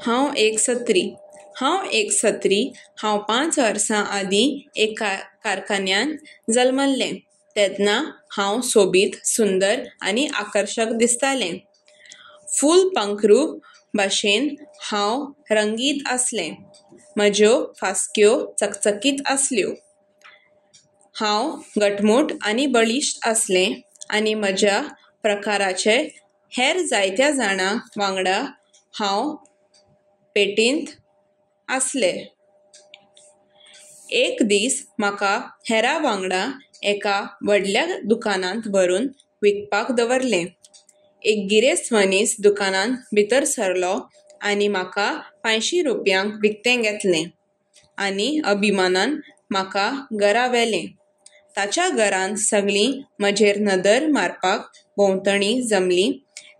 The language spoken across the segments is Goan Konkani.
हांव एक सत्री. हांव एक सत्री. हांव 5 वर्सां आदीं एका कारखान्यांत जल्मल्लें. तेन्ना हांव सोबीत, सुंदर आनी आकर्शक दिसतालें. फूल पंखरू भाशेन हांव रंगीत आसलें. म्हज्यो फास्क्यो चकचकीत आसल्यो. हांव घटमूट आनी बळिश्ट आसलें आनी म्हज्या प्रकाराचे हेर जायत्या जाणां वांगडा हांव पेटींत आसलें. एक दीस म्हाका हेरां वांगडा एका व्हडल्या दुकानांत व्हरून विकपाक दवरलें. एक गिरेस्त मनीस दुकानांत भितर सरलो आनी म्हाका 500 रुपयांक विकतें घेतलें आनी अभिमानान म्हाका घरा व्हेलें. ताच्या घरांत सगळीं म्हजेर नदर मारपाक भोंवतणी जमलीं.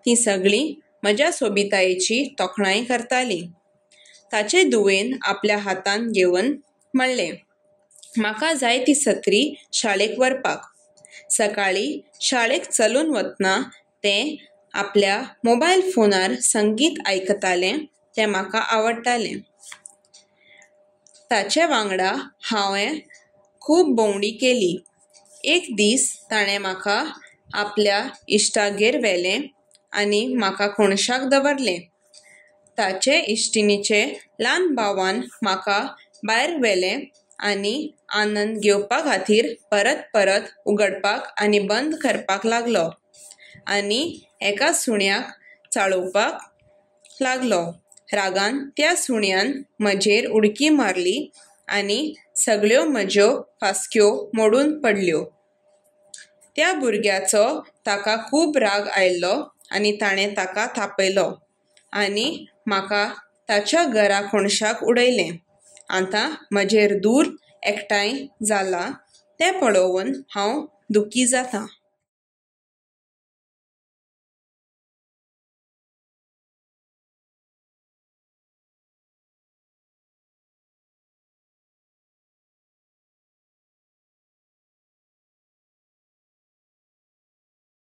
तीं सगळीं म्हज्या सोबितायेची तोखणाय करतालीं. ताचे धुवेन आपल्या हातांत घेवन म्हणलें, म्हाका जाय ती सत्री शाळेक व्हरपाक. सकाळीं शाळेक चलून वतना तें आपल्या मोबायल फोनार संगीत आयकतालें तें म्हाका आवडटालें. ताचे वांगडा हांवें खूब भोंवडी केली. एक दीस ताणें म्हाका आपल्या इश्टागेर व्हेलें आनी म्हाका कोणशाक दवरलें. ताचे इश्टिणीचे ल्हान भावान म्हाका भायर व्हेलें आनी आनंद घेवपा खातीर परत परत उगडपाक आनी बंद करपाक लागलो आनी एका सुण्याक चाळोवपाक लागलो. रागान त्या सुण्यान म्हजेर उडकी मारली आनी सगळ्यो म्हज्यो फास्क्यो मोडून पडल्यो. त्या भुरग्याचो ताका खूब राग आयलो आनी ताणें ताका थापयलो आनी म्हाका ताच्या घरा कोणशाक उडयलें. आतां म्हजेर दूर एकठांय जाला तें पळोवन हांव दुखी जातां.